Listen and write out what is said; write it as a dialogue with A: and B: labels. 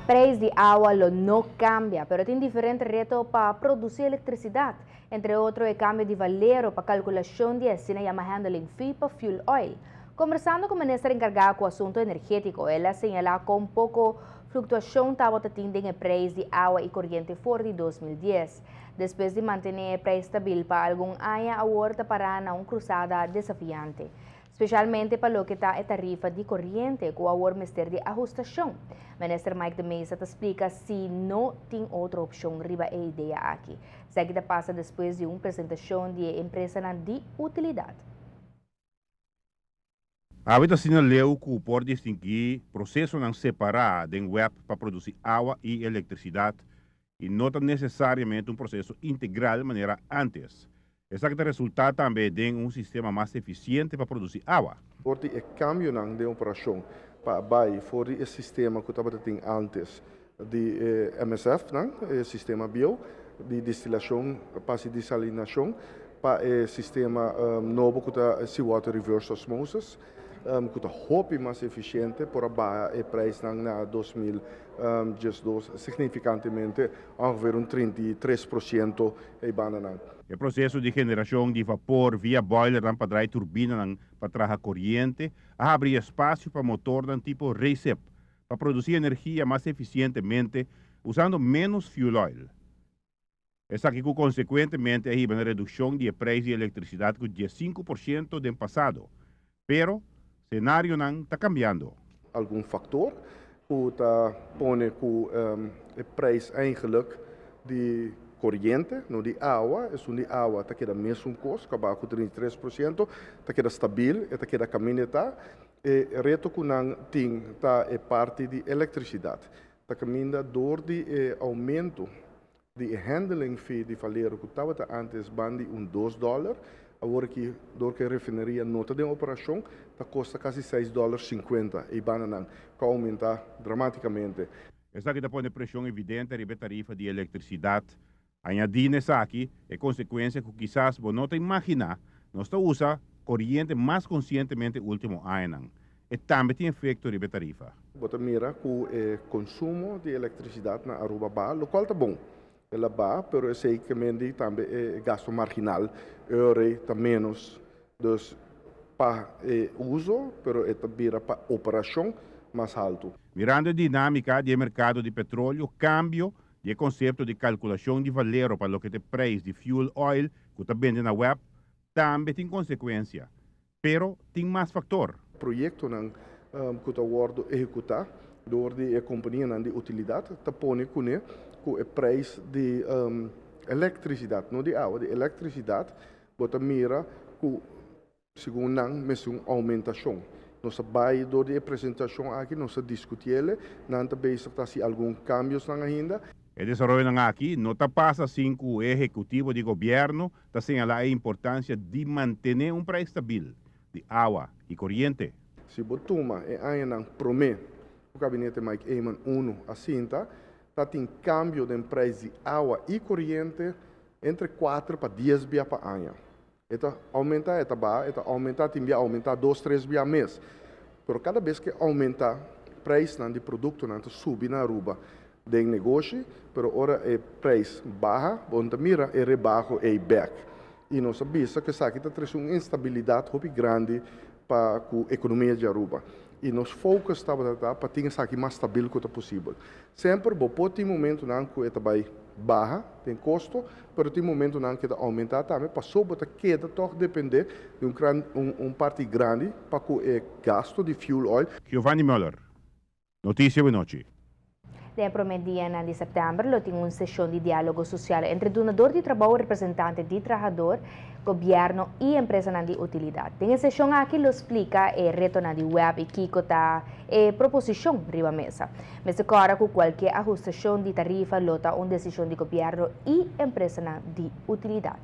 A: Prijs di awa lo no cambia, pero tin diferente reto pa produci electricidad. Entre otro, e cambio di Valero pa calculacion di asina yama handling fee pa fuel oil. Conversando cu minister encarga cu asunto energetico, el a señala con poco fluctuacion tabata tin den e prijs di awa y coriente for di 2010. Despues di mantene e prijs stabil pa algun aña, awor ta para na un cruzada desafiante. Specialmente pa loke ta e tarifa di coriente, cu awor mester di ahustacion. Minister Mike de Meza ta splica si no tin otro opcion riba e idea aki. Esaki ta pasa despues di un presentacion di empresa di utilidad.
B: Awe ta asina leu cu por distingui procesonan separa den WEB pa produci awa y electricidad y no ta necesariamente un proceso integral manera antes. Esaki ta resulta tambe den un sistema mas eficiente pa produci awa.
C: For di e cambionan di operacion pa bay for di e sistema cu tabatin antes di MSF, no? E sistema bieu di destilacion pa desalinacion, pa e sistema nobo cu ta seawater reverse osmosis, cu ta hopi mas eficiente, por a baha e prijs na 2012 significantemente, ongeveer un 33% e banda.
B: E proceso di generacion di vapor via boiler pa draai turbina pa traha coriente a habri espacio pa motor tipo recip pa produci energia mas eficientemente usando menos fuel oil. Esaki consecuentemente a hiba na reduccion di prijs di electricidad cu 15% den pasado. Pero, scenarionan ta cambiando.
C: Algun factor cu ta pone cu e prijs eigenlijk di coriente, no di awa, e di awa ta keda mesun cos, caba cu 33%, ta keda stabil, ta keda caminda ta. E reto cu nan tin ta e parti di electricidad. Ta caminda door di e aumento di handling fee di Valero, cu tabata antes banda di un 2 dollar, awor cu door cu e refineria no ta den operacion, ta costa casi 6 dollar 50 y bandanan, cu a aumenta dramaticamente.
B: Esaki ta pone presion evidente riba tarifa di electricidad. Añadi na esaki e consecuencia cu kisas bo no ta imagina, nos ta usa coriente mas conscientemente ultimo aña. E tambe tin efecto riba tarifa.
C: Bo ta mira cu e consumo di electricidad na Aruba a baha, locual ta bon. El a baha, pero esey kiermen tambe e gasto marginal, e ta menos. Dus pa e uso, pero e bira pa operacion mas halto.
B: Mirando e dinamica di mercado di petroleo, cambio di concepto di calculacion di Valero pa loke ta prijs di fuel oil cu ta bende na WEB, tambe tin consecuencia. Pero tin mas factor.
C: Proyectonan cu ta wordo ehecuta door di compania di utilidad, ta pone cu e prijs di electricidad, no di awa, di electricidad, bo ta mira cu segun nan mester un aumentacion. Nos a bay door di presentacion aki, nos a discuti, nan ta bezig ta haci algun cambio ainda.
B: E desaroyo aki no ta pasa sin cu e ehecutivo di gobierno ta señala e importancia di mantene un prijs stabil di awa y coriente.
C: Si bo tuma e añanan prome cu gabinete Mike Eman 1 a sinta, tabatin cambio di prijs di awa y coriente entre 4 pa 10 bia pa aña. E ta aumenta, e ta baha, e ta aumenta, tin bia aumenta 2, 3 bia mes. Pero cada bes cu aumenta, prijs di producto ta subi na Aruba den negoshi, pero ora e prijs baha, bo ta mira e rebaho e back. Y nos a bisa cu esaki ta trece un instabilidad hopi grandi pa e economia di Aruba. Y nos focus tabata pa tin esaki mas stabil cu posibel. Semper bo por tin momentonan cu e ta bay baha, tin costo, pero tin momentonan cu ta aumenta tambe, pasobra bo ta keda toch depende di un parti grandi pa e gasto di fuel oil.
B: Giovanni Müller, Noticia Bon Nochi.
A: Den prome dia di september, lo tin un sesion di dialogo social entre dunado di trabou, representante di trahado, gobierno y empresa di utilidad. Den e sesion aki lo splica e reto di WEB y kico ta e proposicion riba mesa. Mester corda cu cualkier ahustacion di tarifa lo ta un decision di gobierno y empresa di utilidad.